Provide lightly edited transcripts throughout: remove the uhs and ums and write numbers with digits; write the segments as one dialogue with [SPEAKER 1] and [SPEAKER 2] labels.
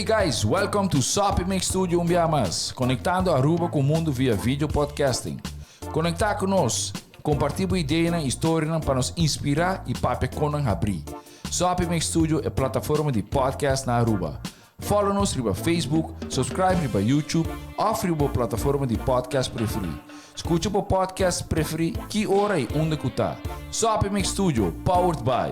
[SPEAKER 1] guys, welcome to Soppy Mix Studio un bia mas, conectando Aruba cu mundo via video podcasting. Conecta cu nos, comparti bo ideanan y storianan pa nos inspira y papia con nan habri. Soppy Mix Studio e plataforma di podcast na Aruba. Follow nos riba Facebook, subscribe riba YouTube of riba bo plataforma di podcast preferi. Scucha bo podcast preferi ki ora y unda cu ta. Soppy Mix Studio, powered by.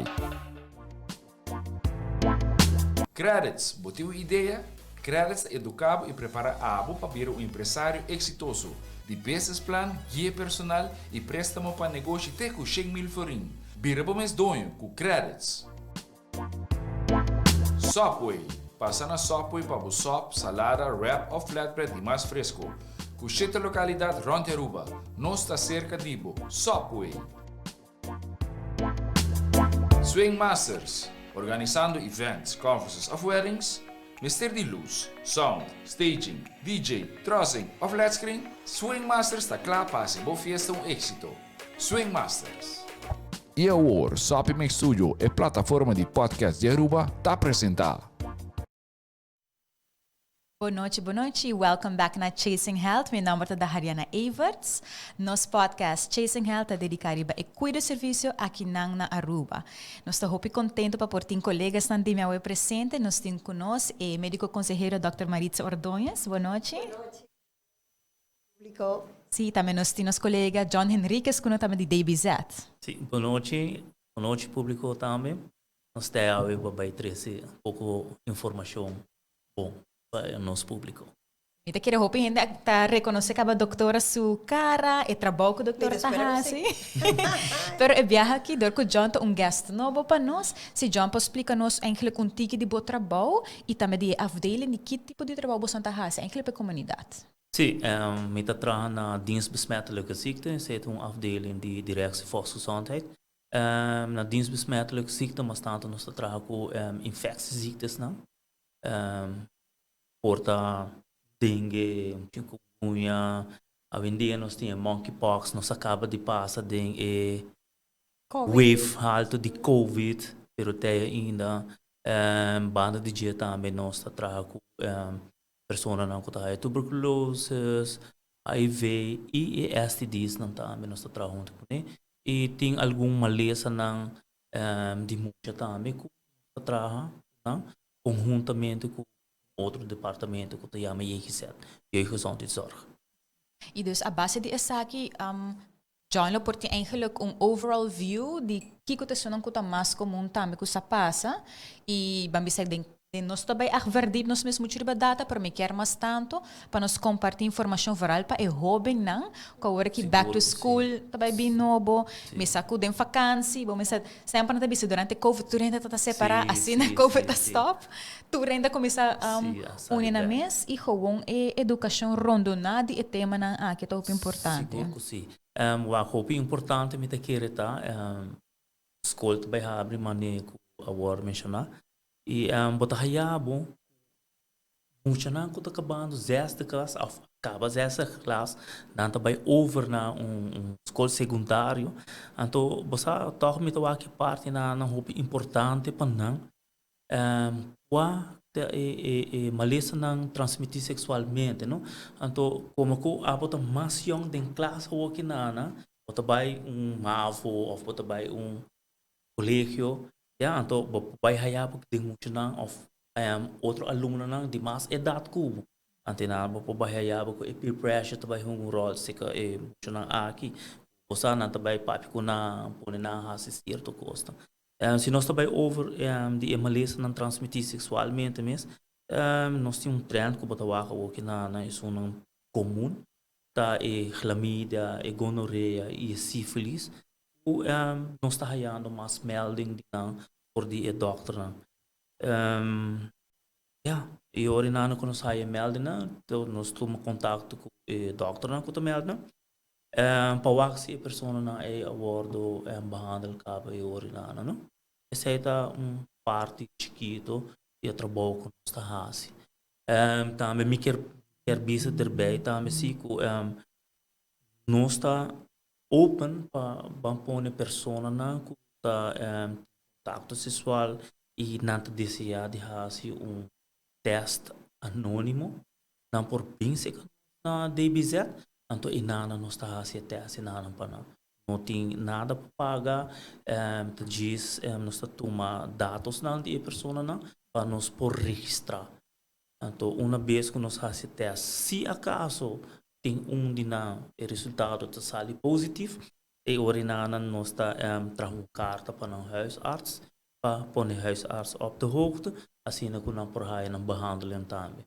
[SPEAKER 1] Credits, bo tin un idea? Credits ta educa bo y prepara abo pa bira un empresario exitoso. Di business plan, guia personal y prestamo pa negoshi te cu 100,000 florin. Bira bo mes doño cu Credits. Subway, pasa na Subway pa bo sop, salada, wrap of flatbread di mas fresco. Cu shete localidad rond Aruba. Nos ta cerca di bo. Subway. Swing Masters, organisando events, conferences of weddings. Mester di luz, sound, staging, DJ, trussing of LED screen? Swing Masters ta cla pa haci bo fiesta un exito. Swing Masters. Y awor, Soppy Mix Studio, e plataforma di podcast di Aruba, ta presenta.
[SPEAKER 2] Bon nochi, bon nochi. Welcome back na Chasing Health. Mi nomber ta Dahariana Everts. Nos podcast Chasing Health ta dedica riba e cuido servicio aki nan na Aruba. Nos ta hopi contento pa por tin colegas nan di mi awe presente. Nos tin cu nos e medico consehero Dr. Maritza Ordóñez. Bon nochi.
[SPEAKER 3] Bon nochi, publico.
[SPEAKER 2] Si, tambe nos tin nos colega John Henriquez cu no tambe di DBZ.
[SPEAKER 4] Si, bon nochi. Bon nochi publico tambe. Nos ta awe pa bay trece poco informacion bon pa nos publico.
[SPEAKER 2] Mi ta kere hopi hende ta reconoce caba doctora su cara, e trabou cu doctora ta haci. Pero e biaha aki dor cu John ta un guest nobo pa nos, si John por splica nos eigenlijk un tiki di bo trabou y tambe di e afdeling di ki tipo di trabou boso ta haci eigenlijk pa e comunidad.
[SPEAKER 4] Si, mi ta traha na Dienst Besmettelijke Ziekten, esey ta un afdeling di Directie Volksgezondheid. Na Dienst Besmettelijke Ziekten mas tanto nos ta traha cu infectieziektes-nan. Por ta dengue, chikungunya, awendia nos tin e monkeypox, nos a caba di pasa den e wave halto di covid, pero te ainda banda di dje tambe nos ta traha cu personanan cu ta haya tuberculosis, HIV y e STDsnan tambe nos ta traha hunto cune. Y tin algun malesanan di mucha tambe cu nos ta traha cu nan conhuntamente cu otro departamento cu ta yama JGZ, Jeugdgezondheidszorg.
[SPEAKER 2] Y dus a base di esaki John lo por tin eigenlijk un overall view di kico ta esunnan cu ta mas comun tambe cu sa pasa y ban bisa den den nos ta bay echt verdiep nos mes mucho riba data pero mi kier mas tanto pa nos comparti informacion vooral pa e hobennan cu awor aki back to school ta bay bin nobo mi sa cu den vakantie bo mester Semper nan ta bisa durante covid tur hende ta separa asina covid ta stop tur hende a cuminsa uni nan mes y gewoon e educacion rondona di e temanan aki ta hopi importante.
[SPEAKER 4] Sigur cu si. Wak hopi importante mi ta kere ta scol ta bay habri mane cu awor menciona y bo ta haya bo Muchanan ku ta kabando zesde klas òf a kaba zesde klas, nan ta bai over na un skol sekundario. Anto bo sa tòg mi ta wak e parti nan hopi importante pa nan kua ta e malesanan transmití seksualmente, no. Anto komo ku abo ta mas yòn den klas awoki nan, bo ta bai un mavo òf bo ta bai un kolegio, ya, anto bo por bai haya bo den muchanan òf Otro alumnonan di mas edat ku bo. Ante nan bo por bai haya bo ku e peer pressure ta bai hunga un ròl seka e muchanan aki. Bo sa nan ta bai papia ku nan, pone nan hasi sierto kosnan. Si nos ta bai over di e malesanan transmití seksualmente mes, nos tin un trend ku bo ta wak awoki na esunnan komun, ta e glamidia, e gonorea i e sífilis ku nos ta hayando mas melding di nan for di e dòkternan. Ya, i ora nan ku nos haya e meldingnan, nos tuma kontakto ku e dòkternan ku ta meld nan, pa wak si e personanan ei a wòrdu behandel kaba e ora nan, no. Esei ta un parti chikito di e trabou ku nos ta hasi. Tambe mi kier kier bisa derbei tambe si ku nos ta open pa ban pone personanan ku ta kontakto seksual i nan ta deseá di hasi un. test anónimo, nan por bin serka na DBZ, anto einan nos ta hasi e test einan pa nan. No tin nada pa paga, ta djis nos ta tuma datosnan di e personanan pa nos por registrá. Anto una bes ku nos hasi e test, si akaso tin un di nan e resultado ta sali positief, e ora einan nos ta traha un karta pa nan huisarts pa pone huisarts op de hoogte, asina ku nan por haya nan behandeling tambe.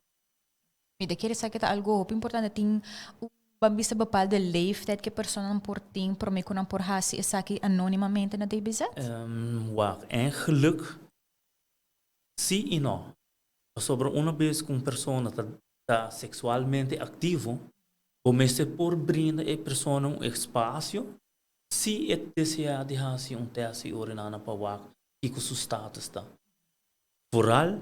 [SPEAKER 2] Mi ta kere sa ku ta algu hopi importante tin un ban bisa bepaalde leeftijd ku e personanan por tin promé ku nan por hasi esaki anónimamente na DBZ?
[SPEAKER 4] Wak, eigenlijk si i no. Pasobra una bes ku un persona ta ta seksualmente aktivo, bo mester por brinda e persona un espasio si e deseá di hasi un tèst di orinana pa wak kiko su status ta. Vooral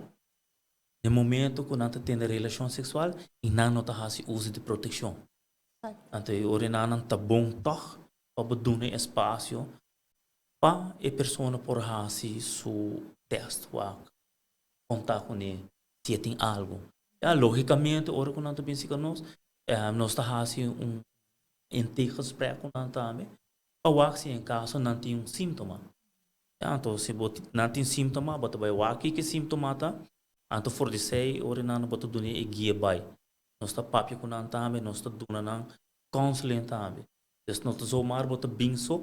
[SPEAKER 4] den momento ku nan ta tene relashon seksual i nan no ta hasi uso di protekshon. Anto e orinanan ta bon tòg pa bo duna e espasio pa e persona por hasi su tèst wak konta kuné si e tin algu. Ya, lógikamente ora ku nan ta bin sika nos, nos ta hasi un intakegesprek ku nan tambe pa wak si en kaso nan tin un síntoma. Ya, anto si bo nan tin síntoma bo ta bai wak kiko e síntoma ta, anto for di esei ora nan bo ta duna e guia bai. Nos ta papia ku nan tambe, nos ta duna nan counseling tambe. Dus no ta zomaar bo ta bin so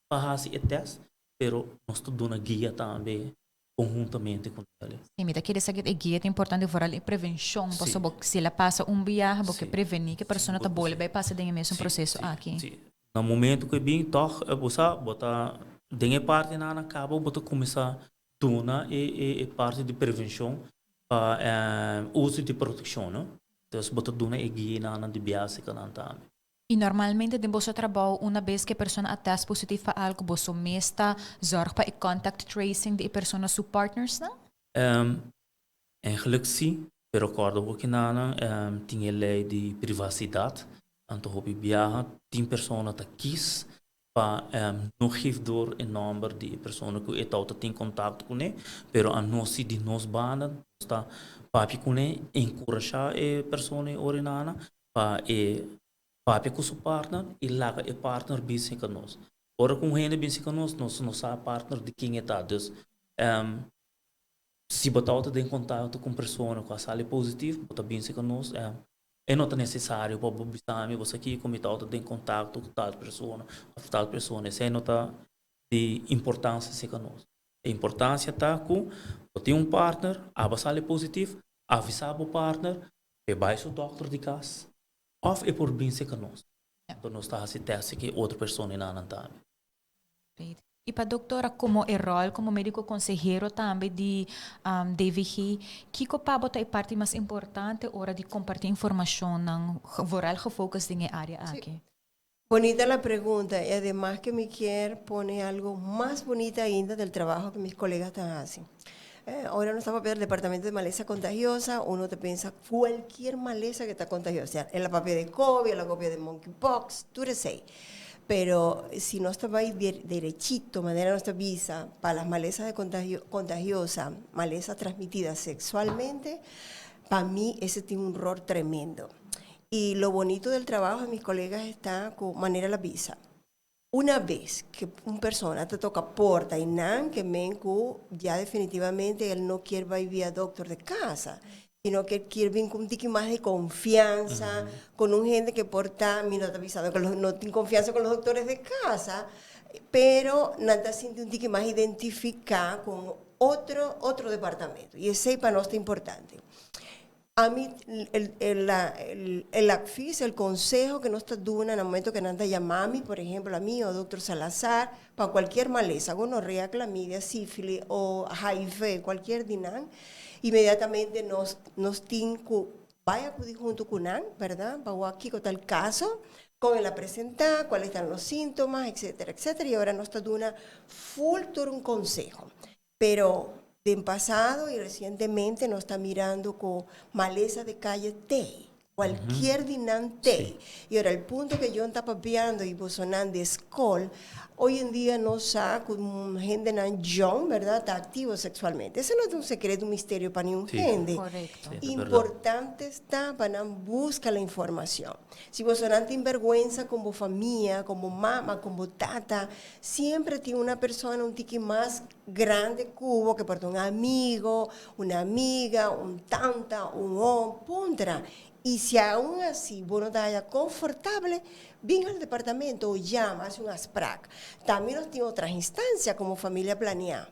[SPEAKER 4] pa hasi e tèst, pero nos ta duna guia tambe konhuntamente ku nel.
[SPEAKER 2] Sí, mi ta kere sa ku e guia ta importante vooral e prevenshon, pasobra bo si el a pasa un biaha bo ke prevení ku e persona ta bolbe bai pasa den e mesun proseso aki.
[SPEAKER 4] Sí, na momento ku e bin tòg bo sa bo ta den e partinan a kaba bo ta kuminsá duna e parti di prevenshon pa uso di protekshon, no. Dus bo ta duna e guianan di biasikanan tambe.
[SPEAKER 2] I normalmente den boso trabou una bes ku e persona a test positif pa algu boso mes ta zorg pa e contact tracing di e persona su partnersnan?
[SPEAKER 4] Eigenlijk si, pero kòrda bo kinanan tin e lei di privasidat, anto hopi biaha tin persona ta kis pa no geef door e nòmber di e persona ku e tau ta tin kontakto kuné, pero anos si di nos banda nos ta papia kuné, enkurashá e persona e ora inana pa e papia ku su partner i laga e partner bin serka nos. Ora ku un hende bin serka nos, nos no sa partner di ken e ta. Dus, si bo tabata den kontakto ku un persona ku a sali positief, bo ta bin serka nos, e no ta nesesario pa bo bisa mi, bo sa kiko, mi tabata den kontakto ku tal persona òf tal persona. Esei no ta di importansia serka nos. E importansia ta ku bo tin un partner, abo a sali positief, avisá bo partner, E bai su dòkter di kas òf e por bin serka nos. Anto nos ta hasi tèst ku e otro personanan tambe.
[SPEAKER 2] Great. I pa doktora, komo e ròl komo médiko konsehero tambe di DVG, kiko pa bo ta e parti mas importante ora di kompartí informashonnan vooral gefocus den e área aki?
[SPEAKER 3] Bonita la pregunta y ademas que mi kier pone algo mas bonita ainda del trabajo que mis colegas ta haci. Ora nos ta papia del departamento de maleza contagiosa, uno ta pensa cualkier maleza que ta contagiosa, sea el a papia de covid, el a papia de monkeypox, tur esey. Pero si nos ta bay derechito, manera nos ta bisa, pa las malezas de contagio, contagiosa, maleza transmitida sexualmente, pa mi ese tin un rol tremendo. Y lo bonito del trabajo de mis colegas está cu manera la bisa. Una vez que un persona ta toca porta y nan ke men cu ya definitivamente el no kier bay via doctor de casa, sino que kier bin cu un tiki mas de confianza, con un hende que por ta, mi no ta bisando que los no tin confianza con los doctores de casa, pero nan ta sinti un tiki mas identifica con otro, otro departamento. Y esey pa nos ta importante. Ami, el, el, la, el, el advies, el conseho que nos ta duna na momento que nan ta yama mi, por ejemplo, a mi o doctor Salazar, pa cualquier maleza, gonorrea, clamidia, sífilis o HIV, cualquier di nan, inmediatamente nos, nos tin cu bay acudi hunto cu nan, verdad, pa wak kico ta el caso, con el a presenta, cuales tan los síntomas, etcétera, etcétera, y ora nos ta duna full tur un conseho. Pero den pasado y recientemente nos ta mirando cu maleza de calle t'ey. Cualkier di nan t'ey. Y ora el punto que John ta papiando y bosonan di scol, hoy en dia nos sa cu hendenan jong, verdad, ta activo sexualmente. Ese no ta un secreto, un misterio pa niun hende.
[SPEAKER 2] Correcto.
[SPEAKER 4] Sí, ta verdad.
[SPEAKER 3] Importante ta pa nan busca la informacion. Si bosonan tin berguensa con bo famia, con bo mama, con bo tata, siempre tin una persona un tiki mas grande cu bo, que por ta un amigo, una amiga, un tanta, un oom, puntra. Y si aun así bo no ta haya confortable, bin al departamento o llama, haci un afspraak. Tambe nos tin otras instancia como Familia Planea,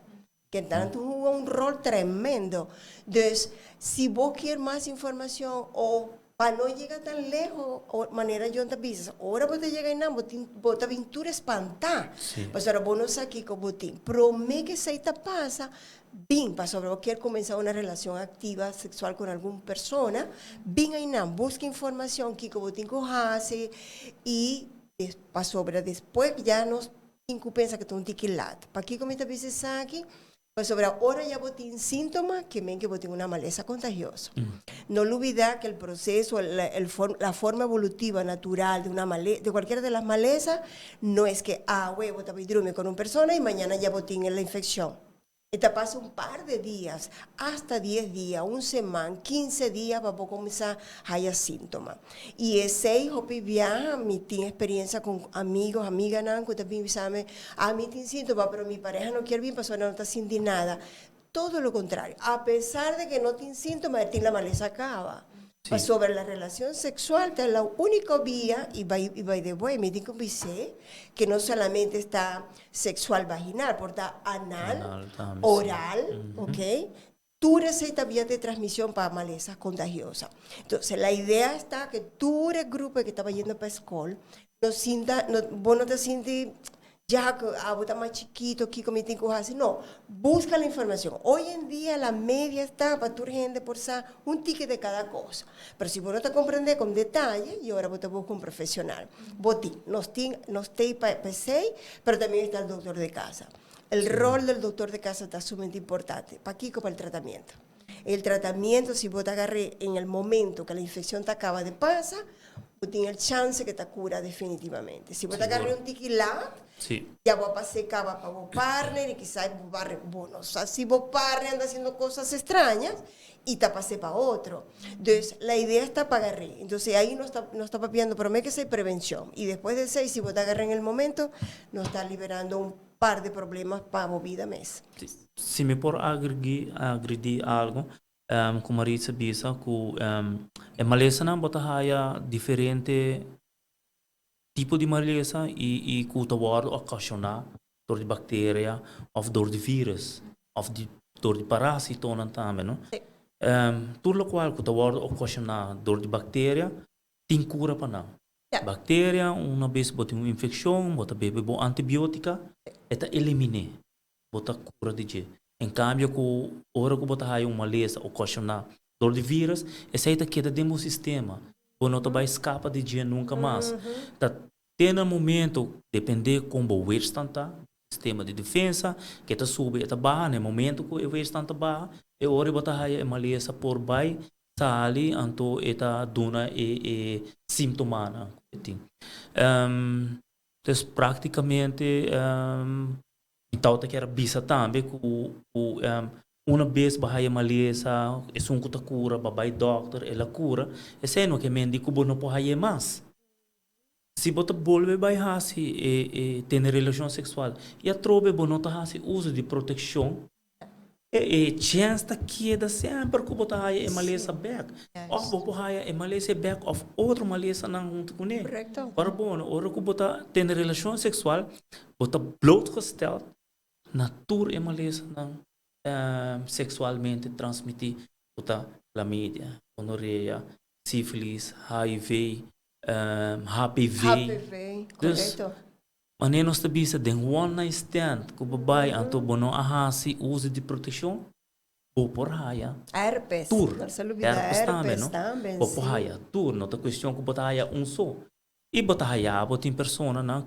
[SPEAKER 3] que tanto juga un rol tremendo. Dus, si bo kier mas informacion o pa no yega tan lejos, o manera John ta bisa, ora bo ta yega einan, bo tin, bo ta bin tur espanta. Pasobra bo no sa kico bo tin. Prome cu esey ta pasa, bin, pasobra bo kier cuminsa una relacion activa sexual con algun persona, bin einan, busca informacion kico bo tin cu haci y pasobra despues ya nos tin cu pensa cu ta un tiki laat. Pakico mi ta bisa esaki? Pasobra ora ya bo tin síntoma, ke men ke bo tin una malesa kontagioso. No lubida ke el proceso, el, el for, la forma evolutiva natural de una male, de cualquiera de las malesas, no es ke awe bo ta bai drumi con un persona y mañana ya bo tin la infeccion. E ta pasa un par de dias, hasta dies dia, un seman, 15 dia pa bo cuminsa haya síntoma. Y esey hopi biaha mi tin experiencia con amigos, amiganan cu ta bin bisami, ah, mi tin síntoma, pero mi pareha no kier bin pasobra no ta sinti nada. Todo lo contrario, a pesar de que no tin síntoma, e tin la malesa caba. Pasobra la relacion sexual ta la unico via, y by, y by the way, mi tin cu bis'é que no solamente esta sexual vaginal, por ta anal,
[SPEAKER 4] Anal tambe, sí.
[SPEAKER 3] Oral, ok? Tur esey ta via de transmision pa malesa contagiosa. Entonces, la idea esta que tur e grupo que ta bayendo pa scol no sinta, no, bo no ta sinti ya cu abo ta mas chikito, kico mi tin cu haci. No, busca la informacion. Hoy en dia la media esta pa tur hende por sa un tiki de cada cosa. Pero si bo no ta comprende con detaye, y ora bo ta busca un profesional. Bo tin, nos tin, nos tey pa esey, pero también esta el doctor de casa. El rol del doctor de casa ta sumamente importante. Pakico? Pa el tratamiento. El tratamiento, si bo ta agarré en el momento que la infección ta caba de pasa, bo tin el chance que ta cura definitivamente. Si bo ta agarré un tiki laat, ya bo a pasé caba pa bo partner y quizás bo partner, bo no sa si bo partner anda haciendo cosas extrañas y ta pasé pa otro. Dus, la idea esta pa agarré. Entonces, ahí nos ta papiando prome que esey prevencion. Y despues de esey, si bo ta agarré en el momento, nos ta liberando un par de problemas pa bo bida mes.
[SPEAKER 4] Si mi por agregi, agredi algo, cu Maritza bisa cu e malesanan bo ta haya diferente tipo di malesa y cu ta wordo ocasiona door di bacteria of door di virus of di door di parasitonan tambe, no? Tur locual cu ta wordo ocasiona door di bacteria tin cura pa nan. Bacteria, una bes bo tin un infeccion, bo ta bebe bo antibiotica, e ta elimine, bo ta cura di dje. En cambio cu ora cu bo ta haya un malesa ocasiona door di virus, esey ta keda den bo sistema, bo no ta bay scapa di dje nunca mas. Ta te na momento, depende con bo weerstand ta, sistema di defensa, ke ta subi e ta baha, na e momento cu e weerstand ta baha, e ora bo ta haya e malesa por bay sali, anto e ta duna e e simptomanan cu e tin. Dus practicamente mi tawata kier a bisa tambe cu cu una bes bo haya malesa, esun cu ta cura bo a bay dokter, el a cura, esey no ke men di cu bo no por haye mas. Si bo ta bolbe bai hasi e e tene relashon seksual i atrobe bo no ta hasi uso di protekshon, e e chèns ta keda semper ku bo ta haya e malesa bèk. Òf bo por haya e malesa bèk òf otro malesanan huntu kuné. Ora bon, ora ku bo ta tene relashon seksual, bo ta blootgesteld na tur e malesanan seksualmente transmití ku ta klamidia, gonorea, sífilis, HIV, HPV.
[SPEAKER 3] HPV,
[SPEAKER 4] Dus,
[SPEAKER 3] korekto.
[SPEAKER 4] wanneer nos ta bisa den one night stand ku bo bai anto bo no a hasi uso di protekshon, bo por haya
[SPEAKER 3] Herpes.
[SPEAKER 4] tur.
[SPEAKER 3] No se lubida
[SPEAKER 4] Herpes tambe,
[SPEAKER 3] herpes
[SPEAKER 4] no?
[SPEAKER 3] tambe,
[SPEAKER 4] Bo por
[SPEAKER 3] si.
[SPEAKER 4] haya tur, no ta kuestion ku bo ta haya un so. I bo ta haya bo tin personanan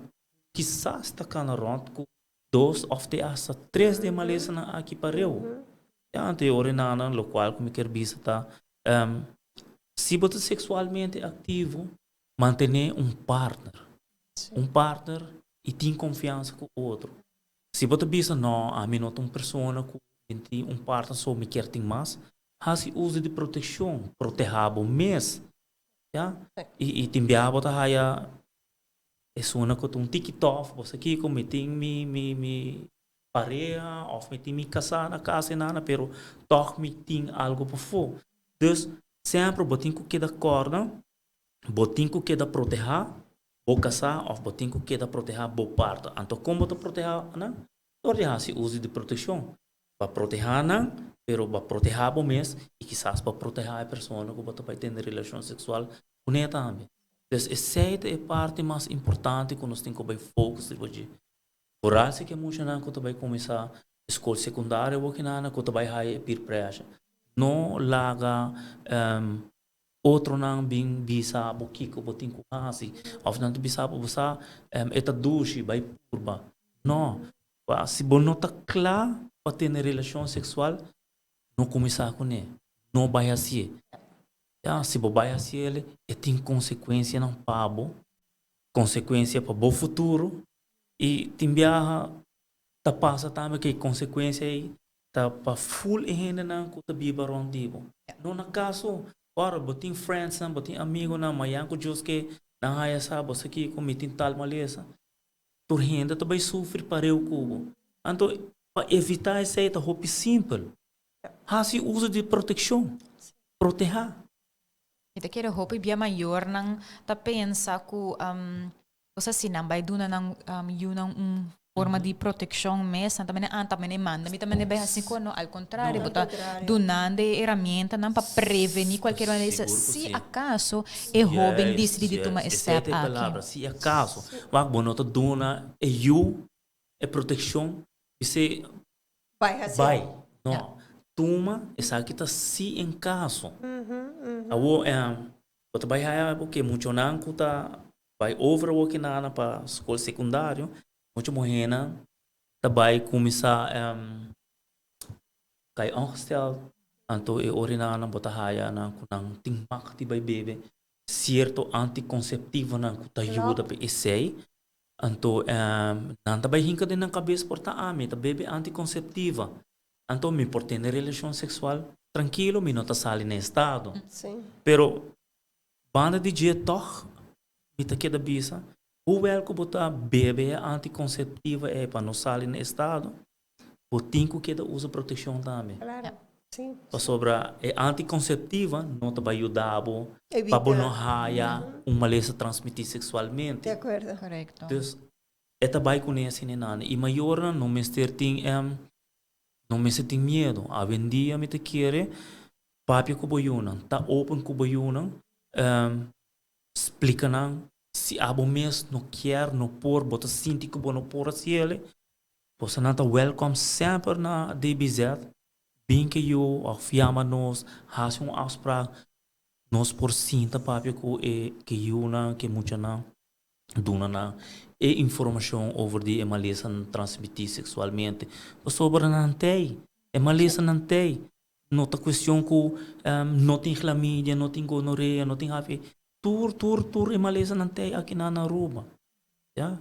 [SPEAKER 4] kisas ta kana rònt ku dos òf te asta tres di e malesanan aki pareu. Ya, anto e ora nan lokual ku mi kier bisa ta. Si bo ta seksualmente aktivo, mantené un partner. Un partner i tin konfiansa ku otro. Si bo ta bisa, no, ami no ta un persona ku tin un partner so, mi kier tin mas, hasi uso di protekshon, protehá bo mes. Ya? I tin biaha bo ta haya esuna ku ta un tiki tòf, bo sa kiko, mi tin mi mi mi pareha òf mi tin mi kasá na kas i nada, pero tòg mi tin algu pafó. Dus, semper bo tin ku keda kòrda, bo tin ku keda protehá bo kasá òf bo tin ku keda protehá bo partner. Anto kon bo ta protehá nan? Dor di hasi uso di protekshon. Pa protehá nan, pero pa protehá bo mes i kisas pa protehá e persona ku bo ta bai tene relashon seksual kuné tambe. Dus esei ta e parti mas importante ku nos tin ku bai focus riba dje. Foral si ke muchanan ku ta bai kuminsá skol sekundario awor kinana ku ta bai haya e peer pressure. No laga otronan bin bisa bo kiko bo tin ku hasi òf nan ta bisa bo bo sa e ta dushi bai purba. No, si bo no ta kla pa tene relashon seksual no kuminsá kuné, no bai hasié. Ya, si bo bai hasié e tin konsekuensianan pa bo, konsekuensia pa bo futuro i tin biaha ta pasa tambe ku e konsekuensia ei ta pa ful e hendenan ku ta biba rònt di bo. No na kaso, ora bo tin friendsnan, bo tin amigonan, mañan ku Dios ke nan haya sa bo sa kiko mi tin tal malesa, tur hende ta bai sufri pareu ku bo. Anto pa evitá esei ta hopi simpel, hasi uso di protekshon, protehá.
[SPEAKER 2] Mi ta kere hopi bia mayornan ta pensa ku Cosa si nan bai duna nan yunan un forma di proteccion mes, nan ta mene ah, ta mene manda mi ta mene bai haci cu no, al contrario, bo ta dunando e herramientanan pa preveni cualkier malesa, si acaso e hoben dicidi di tuma e step aki.
[SPEAKER 4] Si acaso, wak bo no ta duna e yu e proteccion, bis'e bai, no, tuma esaki ta si en caso. Awor bo ta bai haya bo ke muchonan cu ta Bai over awor ki nana pa skol sekundario, mucha muhénan ta bai kuminsá kai ongesteld, anto e ora nan bo ta haya nan ku nan tin mak di bai bebe sierto antikonseptivonan ku ta yuda pa esei, anto nan ta bai hinka den nan kabes por ta ami ta bebe antikonseptiva, anto mi por tene relashon seksual trankilo mi no ta sali na estado, pero Banda di dje tòg mi ta keda bisa, huwel ku bo ta bebe e antikonseptiva ei pa no sali na estado, bo tin ku keda usa protekshon tambe. Pasobra e antikonseptiva no ta bai yuda bo pa bo no haya un malesa transmití seksualmente. Dus e ta bai kuné asina nan. I mayornan no mester tin no mester tin miedu. Awendia mi ta kere Papia ku bo yunan, ta open ku bo yunan, splika nan si abo mes no kier, no por, bo ta sinti ku bo no por hasi el, bosonan ta welkom semper na DBZ, bin ke yu òf yama nos, hasi un afsprak, nos por sinta papia ku e ke yunan, ke muchanan, duna nan e informashon over di e malesanan transmití seksualmente, pasobra nan t'ei, e malesanan t'ei. No ta cuestion cu no tin chlamydia, no tin gonorrea, no tin hiv. Tur, tur, tur e malesanan t'ey aki na Aruba. Ya,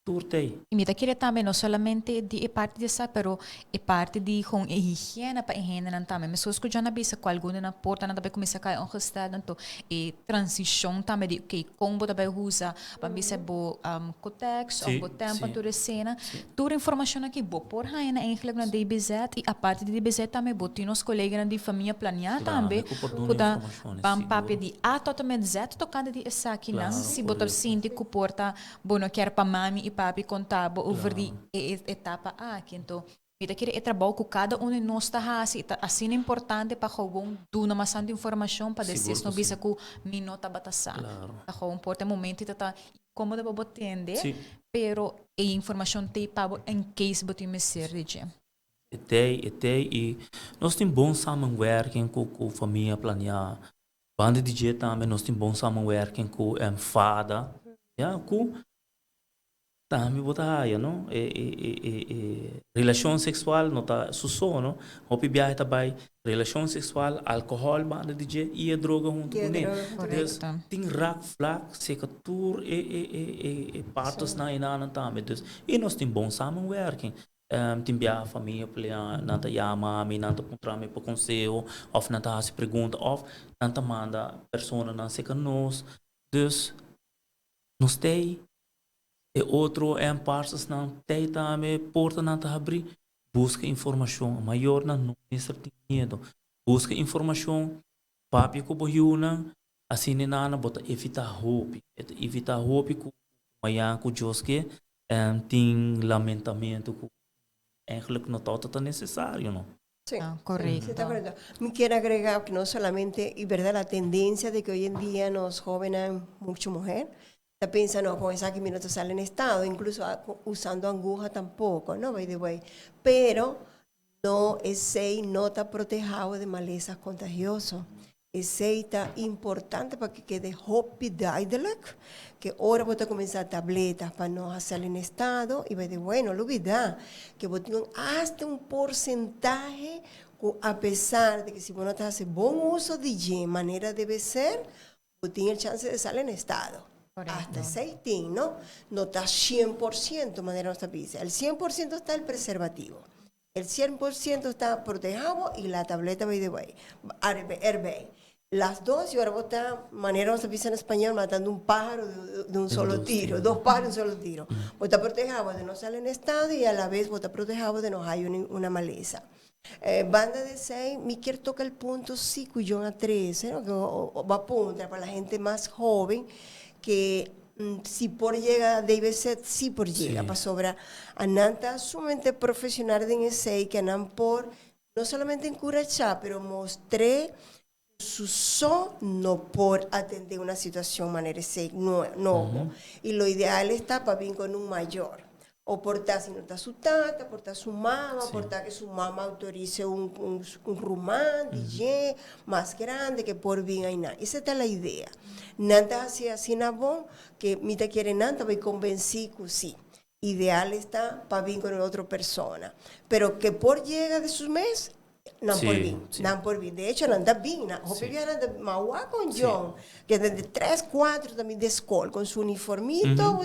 [SPEAKER 4] tur t'ey.
[SPEAKER 2] Y mi ta kere tambe no solamente di e parti di esa, pero e parti di con e higiena pa e hendenan tambe. Mescos cu John a bisa cu algun di nan portanan ta bay cuminsa cay ongesteld, anto e transicion tambe di ok, con bo ta bay usa, ban bisa bo Kotex of bo Tempa tur esena. Tur informacion aki bo por haña na eigenlijk na DBZ y aparte di DBZ tambe bo tin nos coleganan di Famia Planea tambe cu ta ban papia di A tot en met Z tocante di esakinan si bo ta sinti cu por ta bo no kier pa mami y papi conta bo over di e etapa aki. Enton mi ta kere e trabou cu cada uno di nos ta haci ta asina importante pa gewoon duna mas tanto informacion pa despues no bisa cu mi no tabata sa. Ta gewoon por ta e momento y ta ta Komo ta bo tende, pero e informashon t'ei pa bo en case bo tin mester di dje.
[SPEAKER 4] E t'ei, e t'ei i nos tin bon samenwerking ku ku famia planiá. Banda di dje tambe nos tin bon samenwerking ku fada, ya, ku Tambe bo ta haya, no? E, e, e, e, e relashon seksual no ta su so, no? Hopi biahe ta bai relashon seksual, alkohòl banda di dje i e droga huntu
[SPEAKER 3] I e
[SPEAKER 4] kuné.
[SPEAKER 3] droga huntu.
[SPEAKER 4] Dus
[SPEAKER 2] Korekto.
[SPEAKER 4] tin raakvlak seka tur e, e, e, e, e partosnan enanan tambe. Dus, i nos tin bon samenwerking. Tin biaha famia plea, nan ta yama mi, nan ta puntra mi pa konseho, òf nan ta hasi pregunta, òf nan ta manda personanan seka nos. Dus, nos t'ei. E otro parsasnan t'ei tambe, portanan ta habrí. Buska informashon. Mayornan no mester tin miedu. Buska informashon, papia ku bo yunan, asina nan bo ta evitá hopi. E ta evitá hopi ku mañana ku Dios ke tin lamentamentu ku eigenlijk no tabata tan nesesario, no.
[SPEAKER 3] Sí,
[SPEAKER 2] Ah,
[SPEAKER 3] sí,
[SPEAKER 2] correcto.
[SPEAKER 3] está correcto. Me quiero agregar que no solamente, y verdad, la tendencia de que hoy en día los jóvenes, mucho mujer, ta pensa, no, con esa que no te sale en estado, incluso usando aguja tampoco, ¿no? By the way. Pero no, esey no ta protegido de malezas contagiosas. Esey ta importante pa cu kede hopi duidelijk cu ora bo ta cuminsa tabletas pa no hacer en estado y by the way, no lubida cu bo tin hasta un porcentahe cu a pesar di cu si bo no ta haci bon uso di dje manera debe ser, bo tin e chance di sali en estado.
[SPEAKER 2] Correcto.
[SPEAKER 3] Hasta 6 no? No ta 100% manera nos ta bisa. El 100% ta el preservativo. El 100% ta protegido y la tableta by the way. RB. Las dos, y ahora vos estás, manera nos bisa en español, matando un pájaro de un solo
[SPEAKER 4] dos
[SPEAKER 3] tiro,
[SPEAKER 4] tiros.
[SPEAKER 3] dos pájaros de un solo tiro. Vos estás protegido de no salir en estado y a la vez vos estás protegido de no hay una maleza. Banda di 6, mi kier toca el punto 5 y a 13, ¿no? Que o va a punta para la gente más joven que si por llega, debe ser, si por llega, pasobra nan ta sumamente profesional den esey, cu nan por, no solamente encurashar, pero mustra su so no por atende un situacion manera esey, no, no. Y lo ideal ta pa bin cu un mayor. O por ta, si no ta su tata, por ta su mama, por ta cu su mama autorice un ruman, DJ, mas grandi, cu por bin ey na. Esey ta la idea. Nan ta asina, asina bon, cu mi ta kere nan ta bay convence cu si. Ideal ta pa bin cu otro persona. Pero cu por yega di su mes, no por bin, no por bin. De hecho, nan ta bin. Na, hopi nan ta mawa cu John, cu di 3, 4 tambe di scol, cu su uniformito, o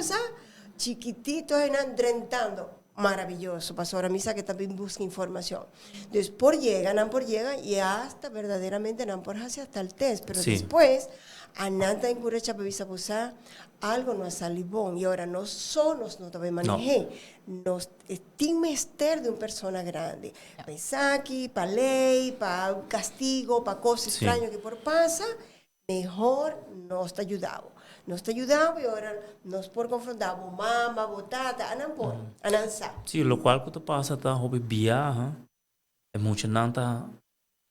[SPEAKER 3] chikitito, y nan drentando. Maravilloso. Pasobra mi sa cu tambe busca informacion. Entonces, por yega, nan por yega, y hasta verdaderamente nan por haci hasta el test. Pero despues, nan ta encurasha pa bisa usa algo no a sali bon. Y ahora nos so nos no ta maneha. Nos tin mester di un persona grandi. Pa esaki, pa ley, pa castigo, pa cos straño cu por pasa, mehor nos ta yudando. Nos ta yudando y ahora nos por confronta bo mama, bo tata, nan por, nan sa.
[SPEAKER 4] Si, locual cu ta pasa ta hopi biaha, e mucha nan ta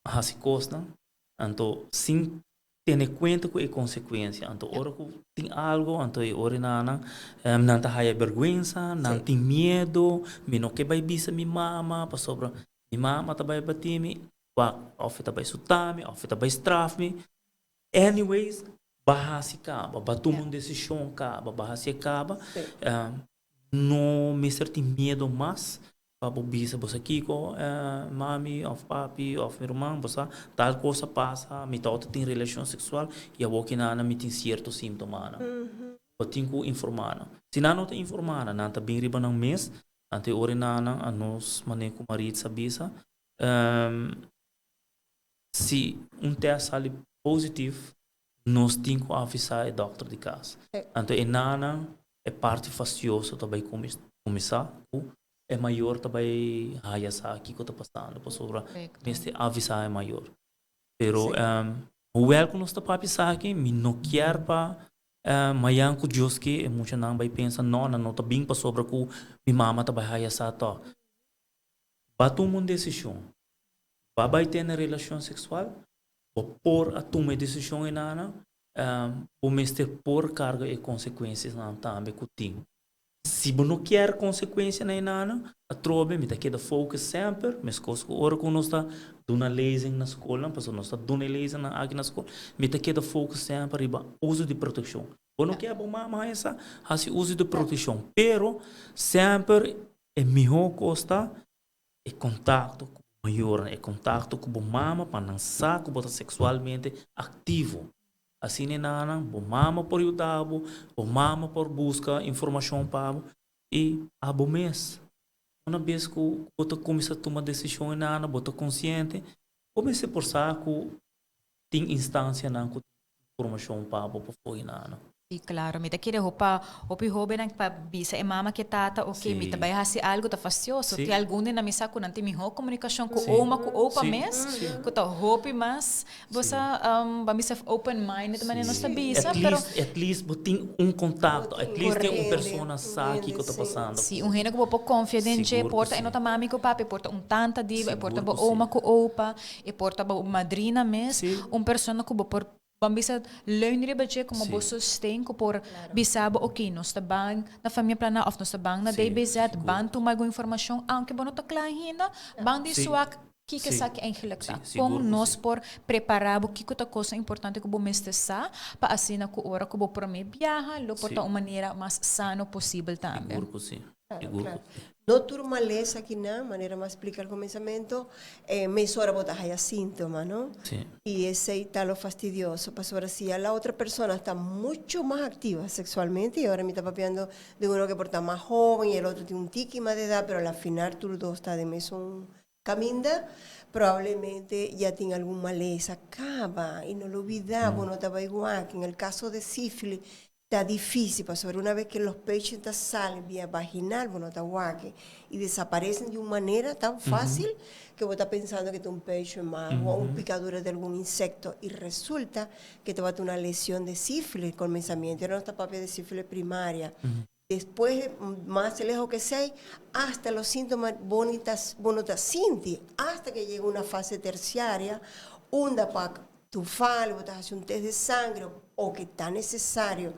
[SPEAKER 4] hasi cosnan, anto sin tene cuenta cu e consecuencia. Anto ora cu tin algo, anto e ora nan nan ta haya berguensa, nan tin miedo, mi no ke bai bisa mi mama, pasobra mi mama ta bai bati mi, wa, of ta bai suta mi, of ta bai straf mi. Anyways, b'a hasi caba, b'a tuma un decision caba, b'a hasi caba. No mester tin miedo mas, pa bo bisa bo sa kiko, mami of papi of mi ruman, bo sa tal cosa pasa, mi tabata tin relacion sexual y awor ki nana mi tin cierto sintoma. Bo tin cu informa nan. Si nan no ta informa nan, nan ta bin riba nan mes, anto ora nana a nos mane cu Maritza bisa, si un test sali positivo, nos tin cu avisa e dokter di cas. Anto e nana e parte fastioso tambe cuminsa cu e mayor tambe haya sa kico ta pasando pasobra mester avisa e mayor. Pero hoewel cu nos ta papia esaki, mi no kier pa mañana cu Dios ke e muchanan bay pensa no, nan no ta bin pasobra cu mi mama ta bay haya sa toch. B'a tuma un decision. B'a bay tene relacion sexual, bo por a tuma e decision enana, bo mester por carga e consecuencianan tambe cu tin. Si bo no kier consecuencia na enana, atrobe mi ta keda focus semper, mescos cu ora cu nos ta duna lezing na scol, pasobra nos ta duna lezing na aki na scol, mi ta keda focus semper riba uso di proteccion. Bo no kier bo mama haña sa, hasi uso di proteccion. Pero semper e miho cos ta e contacto cu bo mayornan, e contacto cu bo mama pa nan sa cu bo ta sexualmente activo. Asina e nannan, bo mama por yuda bo, bo mama por busca informacion pa bo y abo mes. Una bes cu bo ta cuminsa tuma decision e nannan, bo ta consciente, bo mester por sa cu tin instancianan cu tin informacion pa bo pa fo'i nan.
[SPEAKER 2] Sí, claro. Mi ta kere hopa hopi hobennan pa bisa e mama ku e tata, ok, mi ta bai hasi algo ta fastioso. Tin algun den nan mi sa ku nan tin mihó komunikashon ku oma ku opa mes, ku ta hopi mas bo sa ban bisa open minded manera nos ta bisa,
[SPEAKER 4] At
[SPEAKER 2] pero
[SPEAKER 4] least, at least bo tin un kontakto, at least tin un persona sa kiko ta pasando.
[SPEAKER 2] Sí, un hende ku bo por konfia den dje, por ta e no ta mami ku papi, por ta un tanta di bo, e por ta bo oma ku opa. E por ta bo madrina mes, un persona ku bo por ban bisa leun riba dje komo bo sosten ku por bisa bo oke nos ta ban na Famia Plana òf nos ta ban na DBZ, ban tuma algun informashon aunke bo no ta kla ainda, ban di suak kiko esaki eigenlik ta. Kon nos por prepará bo kiko ta kosnan importante ku bo mester sa pa asina ku ora ku bo promé biaha lo por ta un manera mas sano posibel tambe.
[SPEAKER 4] Sigur ku si.
[SPEAKER 3] Claro, claro. No tur malesa kinan, manera mi a splica al comenzamento, eh, mesora bo ta haya síntoma, no?
[SPEAKER 4] Sí.
[SPEAKER 3] Y esey ta lo fastidioso, pasobra si ya la otra persona ta mucho mas activa sexualmente, y ahora mi ta papiando de uno que por ta mas joven y el otro tin un tiki mas de edad, pero al final tur dos ta den mesun caminda, probablemente ya tin algun malesa caba y no lo bida, bo no ta bay wak. En el caso de sífilis, Ta difícil pasobra una vez que los pechos ta sali via vaginal bo no ta wak y desaparecen di un manera tan fácil que bo ta pensando que ta un pecho mas o un picadura de algún insecto y resulta que tabata una lesión de sífilis comenzamiento. Nos ta papia de sífilis primaria. Despues mas lejos que esey hasta los síntomas bo ni ta bo no ta sinti hasta que llega una fase terciaria unda pa Tufal, bo ta hasi un test di sangre o ke ta nesesario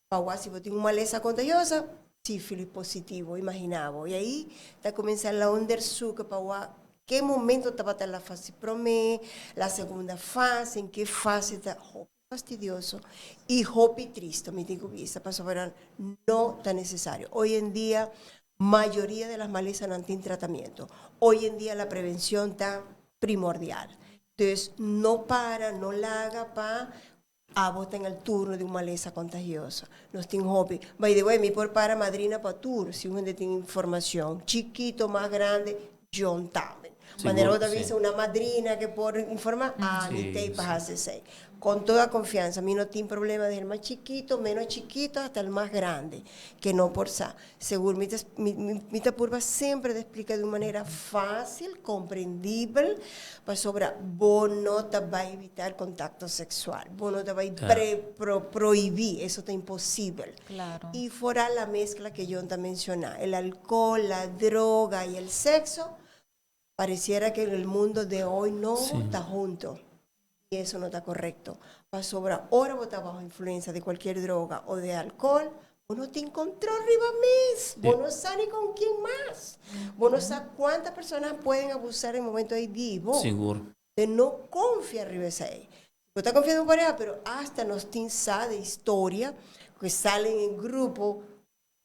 [SPEAKER 3] pa wak si bo tin un malesa kontagiosa, sífilis positivo, imagina bo. I ahí ta kuminsá la onderzoek pa wak ke momento tabata la fase promé, la segunda fase, en ke fase ta. Hopi fastidioso i hopi tristo mi tin ku bisa pasobra no ta nesesario. Hoy en dia mayoria de las malesanan tin tratamiento. Hoy en dia la prevención ta primordial. Dus no para, no laga pa abo ta en el turno di un malesa contagioso. Nos tin hopi. By the way, mi por para madrina pa tur si un hende tin informacion, chikito, mas grande, John tambe. Manera bo ta bisa una madrina ke por informa, ami t'ey pa haci esey. Con toda confianza, mi no tin problema desde el mas chikito, menos chikito, hasta el mas grande, ke no por sa. Segur mi ta mi ta purba semper di splika di un manera fásil, komprendibel, pasobra bo no ta bai evitá el kontakto seksual, bo no ta bai pre pro prohibí, eso ta imposibel. I foral la meskla ke John ta menshoná, el alkohol, la droga i el sekso, paresiera ke en el mundo de hoy no ta hunto. I eso no ta korekto. Pasobra ora bo ta baho influensia di kualkier droga o di alkohol, bo no tin kontrol riba mes. Bo no sa ni kon kin mas. Bo no sa kuanta persona pueden abusá den momento ei di bo.
[SPEAKER 4] Sigur.
[SPEAKER 3] De no konfia riba esei. Bo ta konfia den bo pareha, pero asta nos tin sa de historia ku salen en grupo.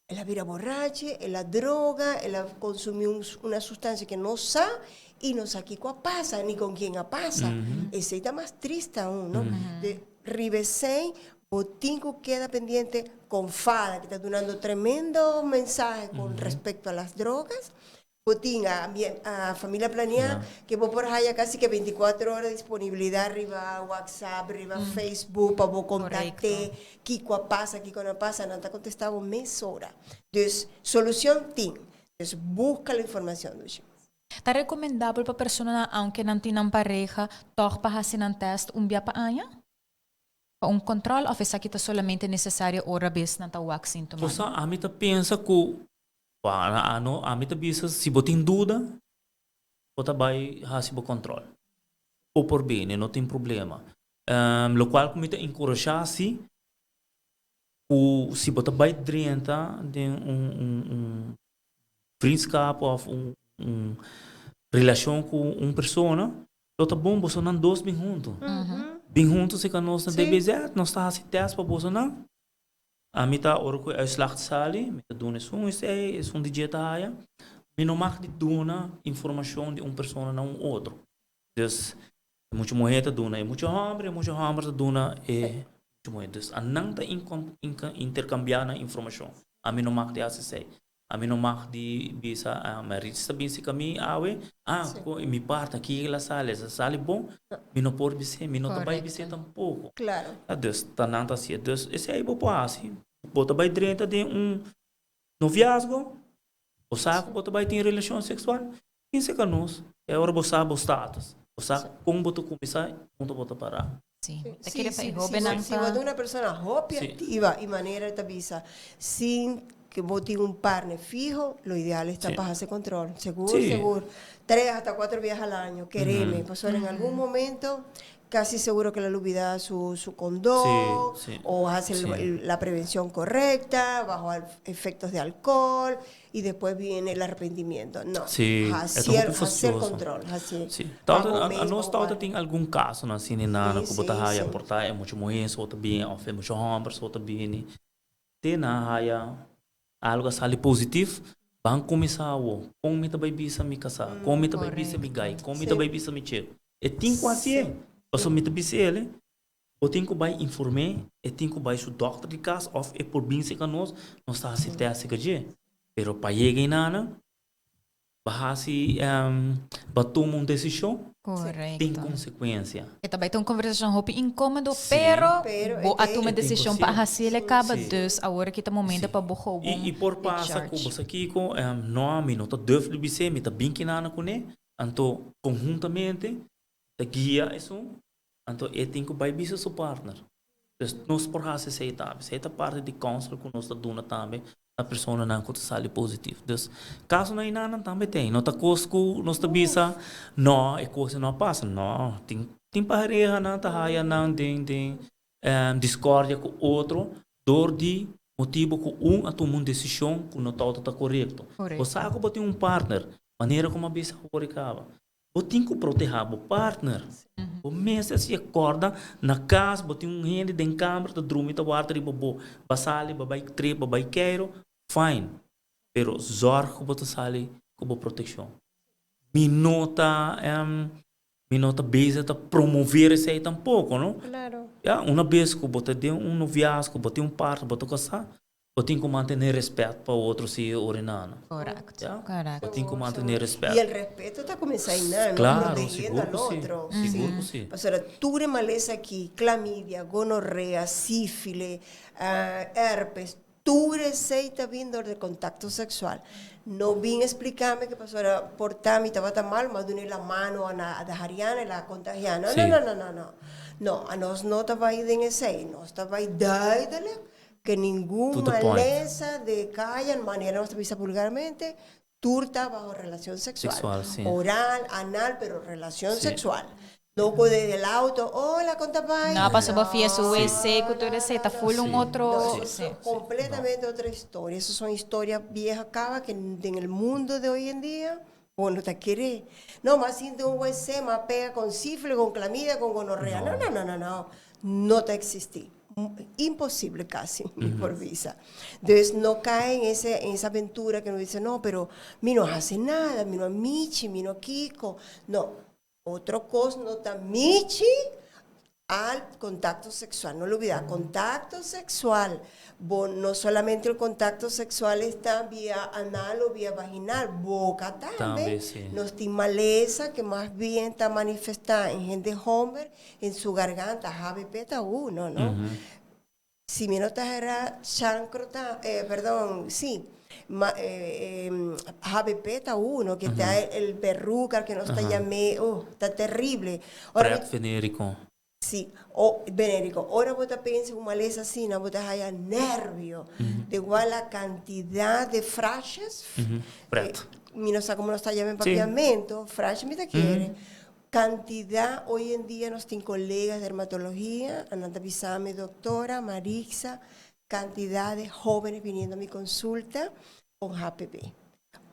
[SPEAKER 3] El a bira borrache, el a droga, el a consumi un una sustancia que no sa y no sa kico a pasa ni con quién a pasa. Esey ta mas triste aun, no? De riba esey bo tin cu keda pendiente con fada que ta dunando tremendo mensahe con respecto a las drogas. Bo tin a a familia planea ke bo por haya kasi ke 24 ora disponibilidad riba WhatsApp, riba Facebook pa bo kontakte kiko a pasa, kiko no a pasa, nan ta kontesta bo mesora. Dus solucion tin. Dus buska la informacion dushi.
[SPEAKER 2] Ta rekomendabel pa personanan aunke nan tin nan pareha tòg pa hasi nan tèst un bia pa aña? Pa un kòntròl òf esaki ta solamente nesesario ora bes nan ta wak síntomanan?
[SPEAKER 4] Cosa ami ta pensa ku Ano, ami ta bisa si bo tin duda, bo ta bai hasi bo control. Bo por bini, no tin problema. Locual cu mi ta encourasha si, cu si bo ta bai drenta den un un un vriendschap of un un relacion cu un persona, lo ta bon bosonan dos bin hunto. Bin hunto cerca nos na DBZ, nos ta hasi test pa bosonan. Ami ta ora ku e uitslag sali, mi ta duna esun esei, esun di dje ta haya. Mi no mag di duna informashon di un persona na un otro. Dus e mucha muhé ta duna e mucha hòmber, e mucha hòmber ta duna e mucha muhé. Dus anan ta interkambiá nan informashon. Ami no mag di hasi esei. Ami no mag di bisa, ah, Maritz ta bin sika mi awe, ah, ku mi parti aki el a sali, el a sali bon, mi no por bis'é, mi no ta bai bis'é tampoko.
[SPEAKER 3] Claro.
[SPEAKER 4] Ah, dus ta nan ta hasié. Dus esei bo por hasi, bo ta bai drenta den un noviazgo, bo sa ku bo ta bai tin relashon seksual, bin seka nos, e ora bo sa bo status, bo sa kon bo ta kuminsá i unda bo ta pará.
[SPEAKER 2] Sí, ta kere pa e hobennan
[SPEAKER 3] ta. Si bo ta una persona hopi activa y manera ta bisa sin que bo tin un partner fiho, lo ideal esta pa haci control. Segur, segur. Tres hasta cuatro biaha al año, kereme. Pasobra en algun momento casi seguro que lo lubida su su condon o haci la prevencion correcta bajo efectos de alcohol. Y despues viene el arrepentimiento. No.
[SPEAKER 4] Sí, e ta
[SPEAKER 3] Hacier,
[SPEAKER 4] hopi
[SPEAKER 3] hacer
[SPEAKER 4] fastioso.
[SPEAKER 3] control. Haci.
[SPEAKER 4] Sí.
[SPEAKER 3] Pa
[SPEAKER 4] Tawata,
[SPEAKER 3] bo
[SPEAKER 4] a, a
[SPEAKER 3] mes,
[SPEAKER 4] nos
[SPEAKER 3] pa bo
[SPEAKER 4] tawata
[SPEAKER 3] partner.
[SPEAKER 4] tin algun casonan asina nana
[SPEAKER 3] Sí,
[SPEAKER 4] cu bo ta
[SPEAKER 3] sí,
[SPEAKER 4] haya
[SPEAKER 3] sí.
[SPEAKER 4] por ta e mucha muher so ta bini of e mucha homber so ta bini. Te nan haya algo a sali positief, ban cuminsa awo. Con mi ta bay bisa mi casa? Con mi ta bay bisa mi
[SPEAKER 2] Correcto.
[SPEAKER 4] guy? Con mi ta
[SPEAKER 3] Sí.
[SPEAKER 4] bay bisa mi chero? E tin cu haci
[SPEAKER 3] Sí.
[SPEAKER 4] e. Pasobra mi ta bisa el, Bo tin ku bai inform'é, e tin ku bai su dòkter di kas òf e por bin serka nos, nos ta hasi tèst serka dje. Pero pa yega einanan, bo hasi, bo a tuma un desishon, tin
[SPEAKER 2] Korekto.
[SPEAKER 4] konsekuensia.
[SPEAKER 2] E ta bai ta un konversashon hopi inkómodo,
[SPEAKER 4] Sí.
[SPEAKER 2] pero
[SPEAKER 3] Pero
[SPEAKER 2] bo
[SPEAKER 3] e
[SPEAKER 2] a
[SPEAKER 3] te
[SPEAKER 2] tuma e
[SPEAKER 4] E tin ku
[SPEAKER 2] desishon pa
[SPEAKER 4] sí.
[SPEAKER 2] hasi el e kaba,
[SPEAKER 4] Sí.
[SPEAKER 2] dus awor aki ta momento
[SPEAKER 4] Sí.
[SPEAKER 2] pa bo gewoon
[SPEAKER 4] I i por
[SPEAKER 2] take
[SPEAKER 4] pasa ku
[SPEAKER 2] charge.
[SPEAKER 4] bo sa kiko, no, mi no ta durf di bis'é, mi ta bin kinana kuné, anto konhuntamente ta guia esun. Anto e tin ku bai bisa su partner. Pues nos por hasi esei tambe. Esei ta parti di counsel ku nos ta duna tambe na personanan ku ta sali positief. Dus kasonan einanan tambe tin. No ta kos ku nos ta bisa no e kos no a pasa. No, tin tin parehanan ta haya nan den den discordia ku otro dor di motibu ku un a tuma un desishon ku no tabata ta korekto. Bo sa ku bo tin un partner, manera ku mi a bisa awor e kaba. Bo tin ku protehá bo partner. Bo mester si e kòrda na kas, bo tin un hende den kamber ta drumi ta warda riba bo. Ba sali, ba bai trip, ba bai keiro, fine. Pero zòrg ku bo ta sali ku bo protekshon. Mi no ta, mi no ta bezig ta promover esei tampoko, no. Ya, una bes ku bo ta den un noviazgo, bo tin un partner, bo ta kasá, Bo tin cu mantene respet pa otro si ora nana.
[SPEAKER 2] Correcto,
[SPEAKER 4] Ya?
[SPEAKER 2] correcto.
[SPEAKER 4] Bo tin cu mantene respet.
[SPEAKER 3] Y el respeto ta cuminsa eynan, no?
[SPEAKER 4] Claro,
[SPEAKER 3] Protegiendo
[SPEAKER 4] sigur
[SPEAKER 3] al
[SPEAKER 4] cu si.
[SPEAKER 3] otro.
[SPEAKER 4] Sigur cu si.
[SPEAKER 3] Pasobra tur e malesa aki, clamidia, gonorrea, sífile, herpes, tur esey ta bin door di contacto sexual. No bin explicame que pasobra por ta mi tabata mal, m'a dune la mano a na Dahariana y la contagia. No, no, no, no, no, no. No, anos no ta bay den esey. Nos ta bay duidelijk Que ningun
[SPEAKER 4] To the point.
[SPEAKER 3] malesa de caya, manera nos ta bisa vulgarmente, tur ta bajo relacion sexual.
[SPEAKER 4] Sexual, sí.
[SPEAKER 3] Oral, anal, pero relacion
[SPEAKER 4] Sí.
[SPEAKER 3] sexual. No cu desde el auto, hola, con ta bay?
[SPEAKER 2] No, paso bo fia su
[SPEAKER 3] No,
[SPEAKER 2] WC cu tur esey, ta full un
[SPEAKER 4] Sí.
[SPEAKER 2] otro.
[SPEAKER 3] No,
[SPEAKER 4] Sí.
[SPEAKER 3] eso
[SPEAKER 2] Sí.
[SPEAKER 3] es completamente otra historia. Esas son historias viejas, cava, que en el mundo de hoy en día, bo no ta kere. No, mas sinti un WC, mas pega con sífilis, con clamidia, con gonorrea. No, no, no, no, no. No ta existi. Imposible casi, mi por bisa. Entonces, no cae en ese, en esa aventura que uno dice, no, pero mi no hace nada, mi no michi, mi no kiko. No, otro cos no ta michi al contacto sexual. No lo olvida, contacto sexual. Bo, no solamente el contacto sexual está vía anal o vía vaginal, boca tambe.
[SPEAKER 4] Tambe, sí.
[SPEAKER 3] Nos tin maleza que más bien está manifestada en gente hombre, en su garganta, HBP ta uno, no? Si mi no ta era chancro ta, perdón, sí, ma, HBP ta uno, que está el verruga, que no está llamé, oh, está terrible. Ora,
[SPEAKER 4] Pret venérico.
[SPEAKER 3] Sí, o venérico. Ora bo ta pensa un maleza asina, bo ta haya nervio. De igual la cantidad de frashes.
[SPEAKER 4] Pret.
[SPEAKER 3] Mi no sa como nos ta llama en papiamento, frash mi ta kere. Cantidad, hoy en día nos tin colegas de dermatología, andan ta bisami, doctora Marixa, cantidad de jóvenes viniendo a mi consulta con HPV.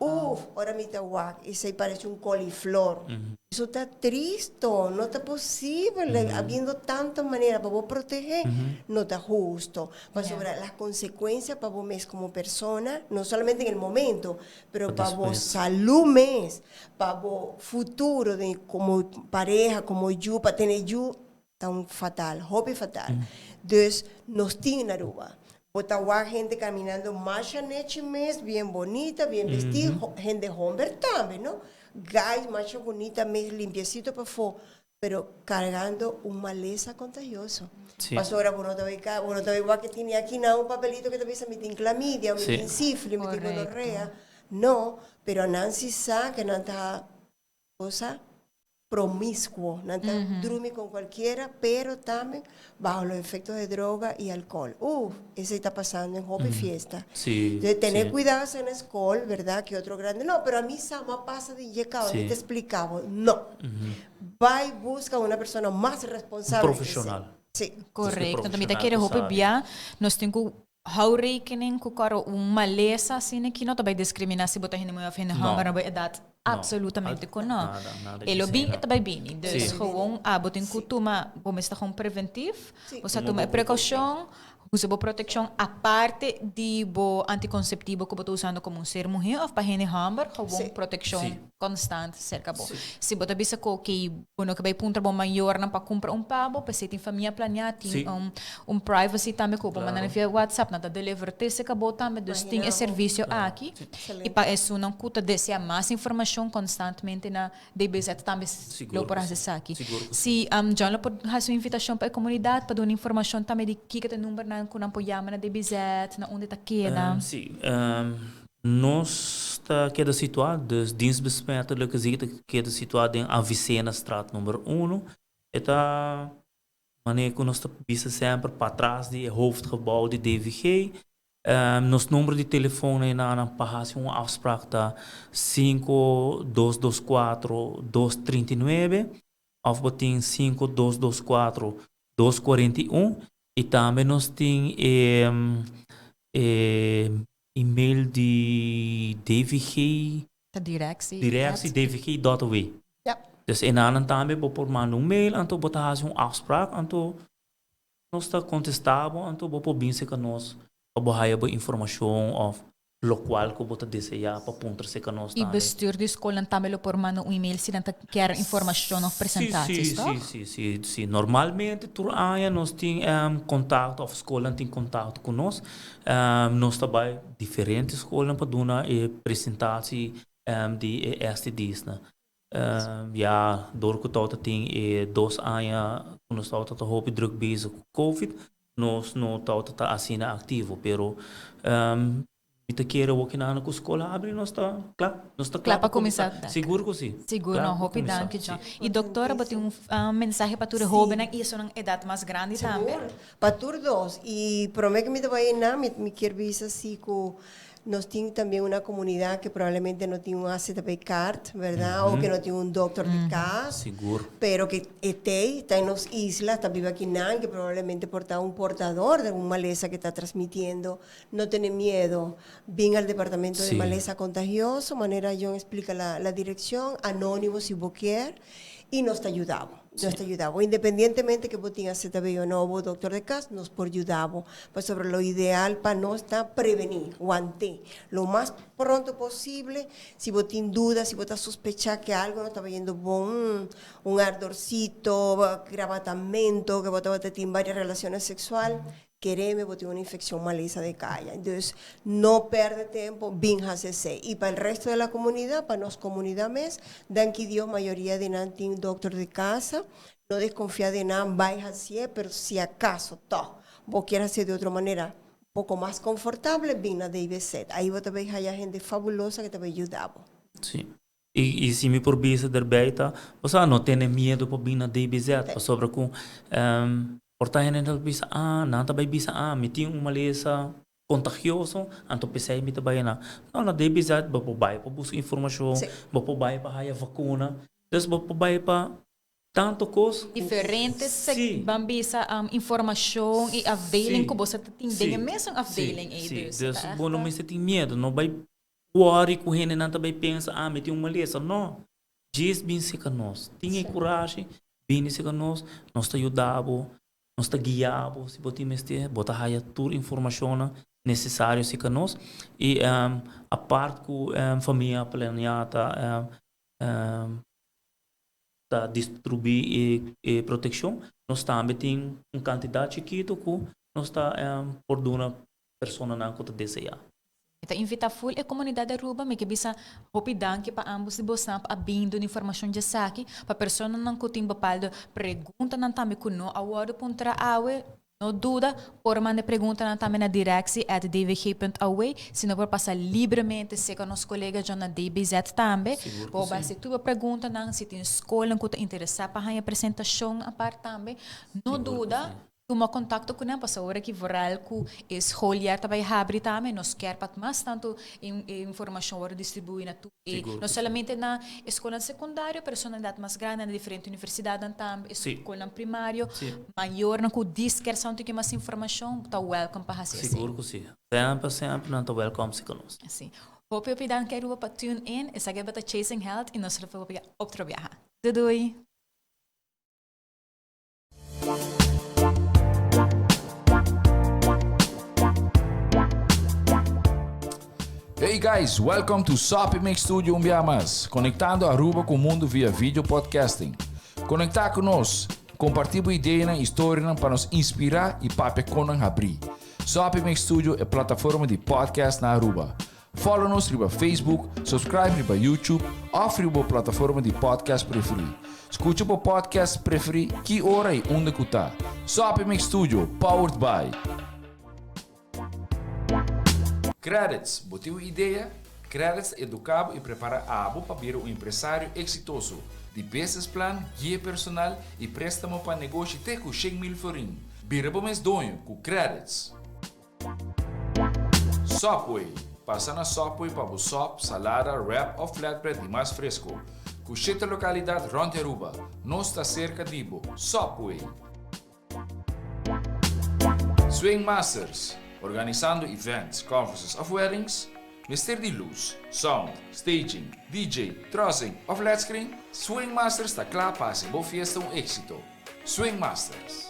[SPEAKER 3] Uf, ora mi ta wak, esey parece un coliflor. Eso ta tristo, no ta posibel, habiendo tanto manera pa bo protege, no ta justo. Pasobra las consecuencias pa bo mes como persona, no solamente en el momento, pero pa bo salud mes, pa bo futuro de como pareha, como yu, pa tene yu, ta un fatal, hopi fatal. Dus nos tin na Aruba. Bo ta wak hende caminando masha nechi mes, bien bonita, bien vesti, hende homber tambe, no? Guys masha bonita mes, limpiecito pafó, pero cargando un malesa contagioso. Pasobra bo no ta bay bo no ta bay wak ke tene aki nan un papelito ke ta bisa mi tin clamidia, mi tin sífilis, mi tin gonorrea. No, pero nan si sa ke nan ta cosa promiscuo, nan ta drumi con cualkiera, pero tambe bajo los efectos de droga y alcohol. Uf, esey ta pasando en hopi fiesta. Entonces, tene cuidado en la school, verdad, que otro grande, no, pero a mi sa ma pasa di yecao, mi ta explicabo. No. Bay busca una persona mas responsable.
[SPEAKER 4] Un profesional.
[SPEAKER 3] Si.
[SPEAKER 2] Correcto. Entonces, mi ta kere hopi bia, nos tin cu hou rekening cu coro un malesa asina aki no ta bay discrimina si bo ta hende muhe of hende homber na bo edad. Absolutamente cu no. E lo bin, e ta bay bini. Dus gewoon abo tin cu tuma, bo mester gewoon preventief, bo sa tuma e precaucion, usa bo proteccion aparte di bo anticonceptivo cu bo ta usando como un ser muhe of pa hende homber, gewoon proteccion constant cerca bo. Si bo ta bisa cu ok, bo no ke bay puntra bo mayornan pa cumpra un pa bo, p'esey tin famia planea, tin un privacy tambe cu bo manda nan via WhatsApp, nan ta deliver te cerca bo tambe, dus tin e servicio aki. Y pa esunnan cu ta desea mas informacion constantmente na DBZ tambe lo por haci esaki. Si John lo por haci un invitacion pa e comunidad pa duna informacion tambe di kico ta e numbernan cu nan por yama na DBZ, na unda ta keda.
[SPEAKER 4] Si, nos ta keda situa, dus Dienst Besmettelijke Ziekte keda situa den Avicennastraat number uno. E ta manera cu nos ta bisa semper patras di e hoofdgebouw di DVG. Nos number di telefon einan pa haci un afspraak ta sinku dos dos kuatro dos trinta i nuebe of bo tin sinku dos dos kuatro dos kuarenta i un i tambe nos tin e e email di DVG.
[SPEAKER 2] Ta directie.
[SPEAKER 4] Directie dvg dot aw. Dus enanan tambe bo por manda un mail anto bo ta haci un afspraak anto Nos ta contesta bo, anto bo por bin cerca nos pa bo haya bo informacion of locual cu bo ta desea pa puntra cerca nos
[SPEAKER 2] tambe. Y bestuur di scolnan tambe lo por manda un email si nan ta kier informacion of presentaties, toch?
[SPEAKER 4] Si, si, si, si. Normalmente tur aña nos tin contacto of scolnan tin contacto cu nos. Nos ta bay diferente scolnan pa duna e presentatie di e STD's nan. Ya dor ku tabata tin e dos aña ku nos tabata ta hopi druk bezig ku covid, nos no tabata ta asina aktivo, pero mi ta kere awor kina ku skol habri nos ta kla, nos ta kla pa kuminsá. Sigur ku si.
[SPEAKER 2] Sigur no, hopi danki John. I doktora bo tin un mensahe pa tur e hóbennan i esunnan edat mas grandi tambe?
[SPEAKER 3] Sigur, pa tur dos. I promé ku mi ta bai einan mi kier bisa si ku Nos tin también una comunidad que probablemente no tin un AZB card, verdad? O que no tin un doctor di cas.
[SPEAKER 4] Sigur.
[SPEAKER 3] Pero que e tey, ta en nos isla, ta biba akinan, que probablemente por ta un portador de algun malesa que ta transmitiendo. No tene miedo. Bin al departamento de malesa contagioso, manera John explica la, la direccion, anonimo si bo kier, y nos ta yuda bo. Nos ta yuda bo. Independientemente ke bo tin AZB o no, bo dokter de kas, nos por yuda bo. Pasobra lo ideal pa nos ta prevení, want'é lo mas pronto posible. Si bo tin duda, si bo ta sospechá ke algo no ta bayendo bon, un ardorcito, grabatamento, ke bo tabata tin varias relaciones sexual, Kereme bo tin un infeccion malesa de caya. Dus no perde tempo, bin haci esey. Y pa el resto de la comunidad, pa nos comunidad mes, danki Dios mayoria di nan tin doctor di casa, no desconfia di nan, bay hacié, pero si acaso toch bo kier hacié di otro manera, un poco mas confortable, bin na DBZ. Ahi bo ta bay haya hende fabulosa que ta bay yuda bo.
[SPEAKER 4] Sí. I si mi por bisa derbij ta, bo sa, no tene miedu pa bin na DBZ, pasobra ku por ta hende ta bisa, ah, nan ta bai bisa, ah, mi tin un malesa kontagioso, anto p'esei mi ta bai na. No, na DBZ bo por bai pa buska informashon, bo por bai pa haya vakuna, dus bo por bai pa tantu kos ku.
[SPEAKER 2] Diferente ban bisa informashon i afdeling ku bo sa ta tin den e mesun afdeling ei, dus.
[SPEAKER 4] Sí, dus bo no mester tin miedu, no bai. Worry ku hendenan ta bai pensa, ah, mi tin un malesa. No. Djis bin seka nos. Tin e kurashi, bini seka nos. Nos ta yuda bo, nos ta guia bo si bo tin mester. Bo ta haya tur informashonnan nesesario seka nos. I apart ku Famia Plania ta ta distribuí e protekshon, nos tambe tin un kantidat chikitu ku nos ta por duna personanan ku ta deseá.
[SPEAKER 2] Mi ta invitá ful e komunidat di Aruba, mi ke bisa hopi danki pa ambos di bosnan pa a bin duna informashon djesaki, pa personanan ku tin bepaldo preguntanan tambe ku no a wòrdu puntrá awe, no duda por manda e preguntanan tambe na directie at dvg punt aw, si no por pasa libremente serka nos kolega John na DBZ tambe,
[SPEAKER 4] Sigur ku
[SPEAKER 2] por
[SPEAKER 4] si.
[SPEAKER 2] hasi tur bo preguntanan, si tin skolnan ku ta interesá pa haña presentashon apart tambe, no
[SPEAKER 4] Sigur ku
[SPEAKER 2] duda.
[SPEAKER 4] si.
[SPEAKER 2] Tuma kontakto ku nan pasobra ora ki vooral ku e schooljaar ta bai habri tambe nos kier pa mas tantu e informashon wòrdu distribuí na tur e no solamente na e skolnan sekundario pero esnan edat mas grandi na diferente universidatnan tambe e skolnan primario mayornan ku dis kier sa un tiki mas informashon ta wèlkòm pa hasi esei.
[SPEAKER 4] Sigur ku si. Semper semper nan ta wèlkòm si ku nos.
[SPEAKER 2] Si. Hopi hopi danki Aruba pa tune in. Esaki tabata Chasing Health i nos lo papia otro biaha. Doei doei.
[SPEAKER 1] Hey guys, welcome to Soppy Mix Studio un bia mas, conectando Aruba cu mundo via video podcasting. Conecta cu nos, comparti bo ideanan y historianan pa nos inspira y papia con nan habri. Soppy Mix Studio e plataforma di podcast na Aruba. Follow nos riba Facebook, subscribe riba YouTube of riba bo plataforma di podcast preferí. Skucha bo podcast preferí ki ora i unda ku ta. Soppy Mix Studio, powered by. Credits, Bo tin un idea? Credits ta educa bo i prepara abo pa bira un empresario exitoso. Di business plan, guia personal i prestamo pa negoshi te ku 100,000 florin. Bira bo mes doño ku Credits. Subway, Pasa na Subway pa bo sòp, salada, wrap òf flatbread di mas fresco. Ku shete lokalidat rònt di Aruba, nos ta serka di bo. Subway! Swing Masters, Organisando events, conferences òf weddings? Mester di lus, sound, staging, DJ, trussing òf ledscreen? Swing Masters ta kla pa hasi bo fiesta un éksito. Swing Masters!